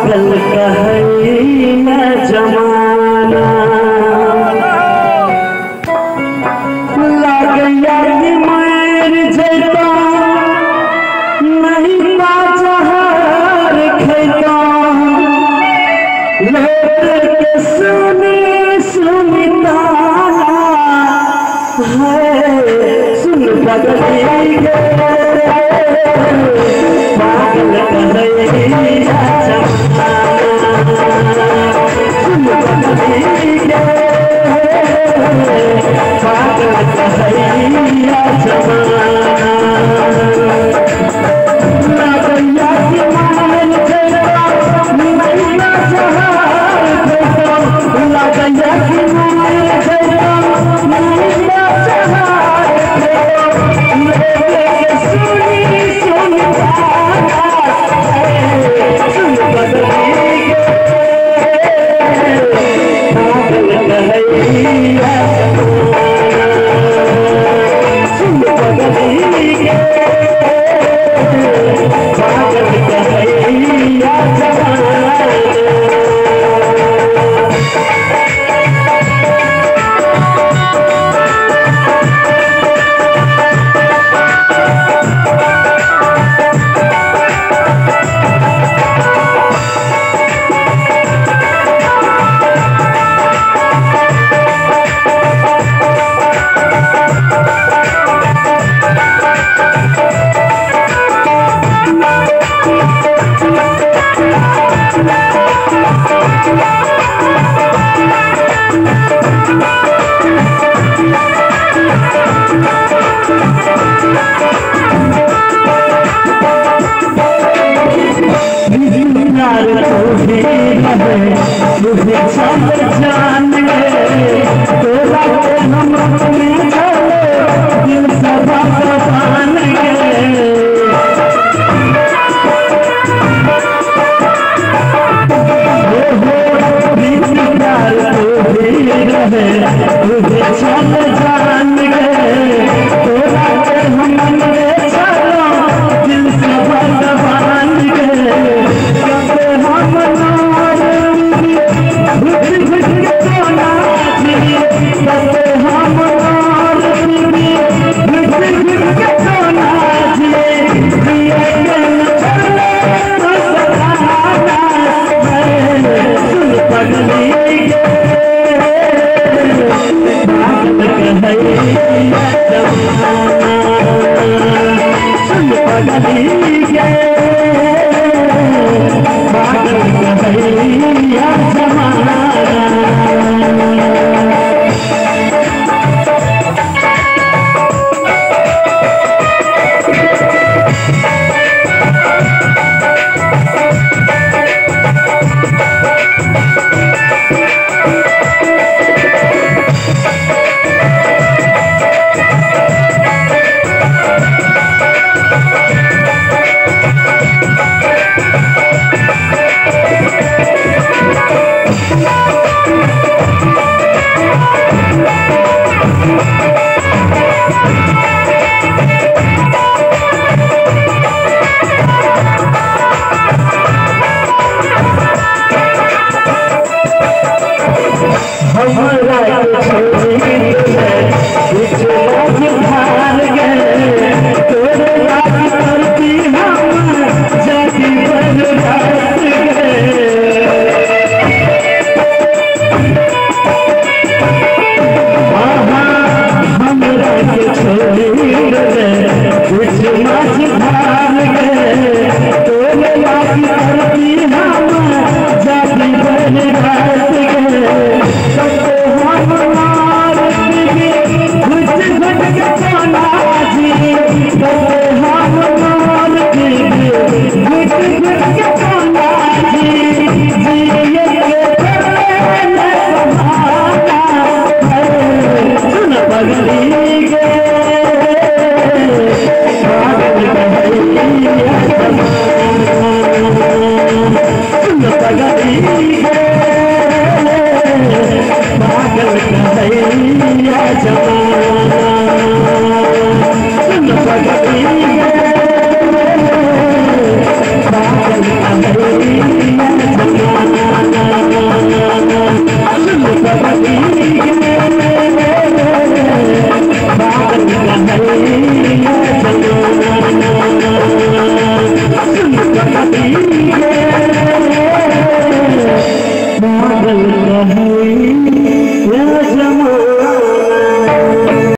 पागल कहै जमाना लागैया कि मर जैता नहीं जहर खैता लोग के सुनी सुनी ताना है सुन पगली गे पागल कहै सुन पगली गे पागल कहैया जमाना लागैया कि मर जैता नहीं जहर खैता लागैया कि मर जैता नहीं जहर खैता लोग के सुनी सुनी ताना सुन पगली गे पागल कहैया सुन पगली गे पागल कहैया जमाना। मुझे सब जान तोरा के हम